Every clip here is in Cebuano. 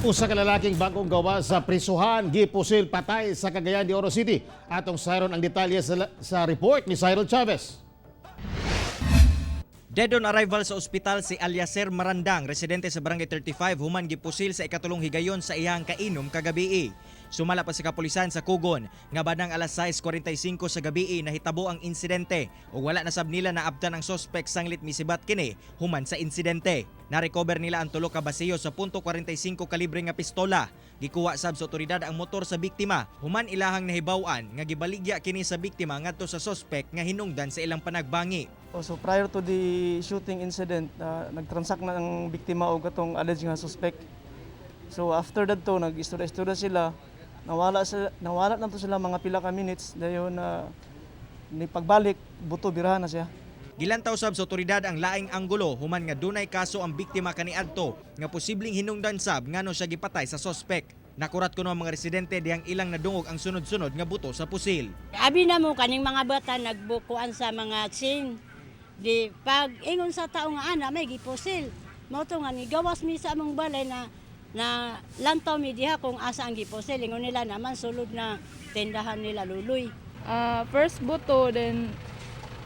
Usa ka lalaking bagong gawas sa prisuhan gipusil patay sa Cagayan de Oro City. Atong sayron ang detalye sa report ni Cyril Chavez. Dead on arrival sa ospital si Aliaser Marandang, residente sa Barangay 35, human gipusil sa ikatulong higayon sa iyang kainom kagabii. Sumala pa sa kapulisan sa Kugon nga bandang alas 6:45 sa gabii nahitabo ang insidente ug wala na sab nila naabtan ang sospek sanglit misibat kini human sa insidente. Na-recover nila ang tulo ka basiyo sa .45 kalibre nga pistola. Gikuha sab sa otoridad ang motor sa biktima human ilahang nahibaw-an nga gibaligya kini sa biktima ngadto sa sospek nga hinungdan sa ilang panagbangi. Oh, so prior to the shooting incident, nagtransact na ang biktima og katong alleged nga suspect. So after that to, nag-istorya-istorya sila. Nawala na to sila mga pila ka minutes, dayon na ni pagbalik, buto birahan na siya. Gilantaw sab sa otoridad ang laing anggulo human nga dunay kaso ang biktima kaniadto nga posibleng hinungdan sab ngano siya gipatay sa sospek. Nakurat kuno ang mga residente dihang ilang nadungog ang sunod-sunod nga buto sa pusil. Abi na mo kaning mga bata nagbukuan sa mga chain. Di pag ingon sa tao nga ana may gipusil. Mao to nga nigawas mi sa among balay na na lantaw mi diha kung asa ang gipusil. Ingon nila naman sulod na tindahan nila luloy. Ah, first buto, then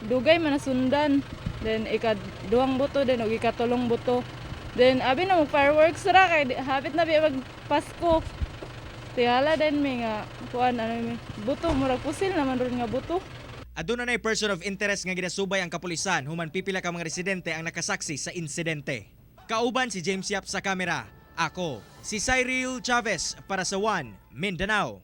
dugay man nasundan. Then ikaduhang buto, then og ikatulong buto. Then abi na mag fireworks ra kay hapit na biya mag Pasko. Tihala din mi nga kuan ano mi buto, murag pusil naman ron nga buto. Aduna nay person of interest nga ginasubay ang kapulisan human pipila ka mga residente ang nakasaksi sa insidente. Kauban si James Yap sa kamera. Ako, si Cyril Chavez para sa One Mindanao.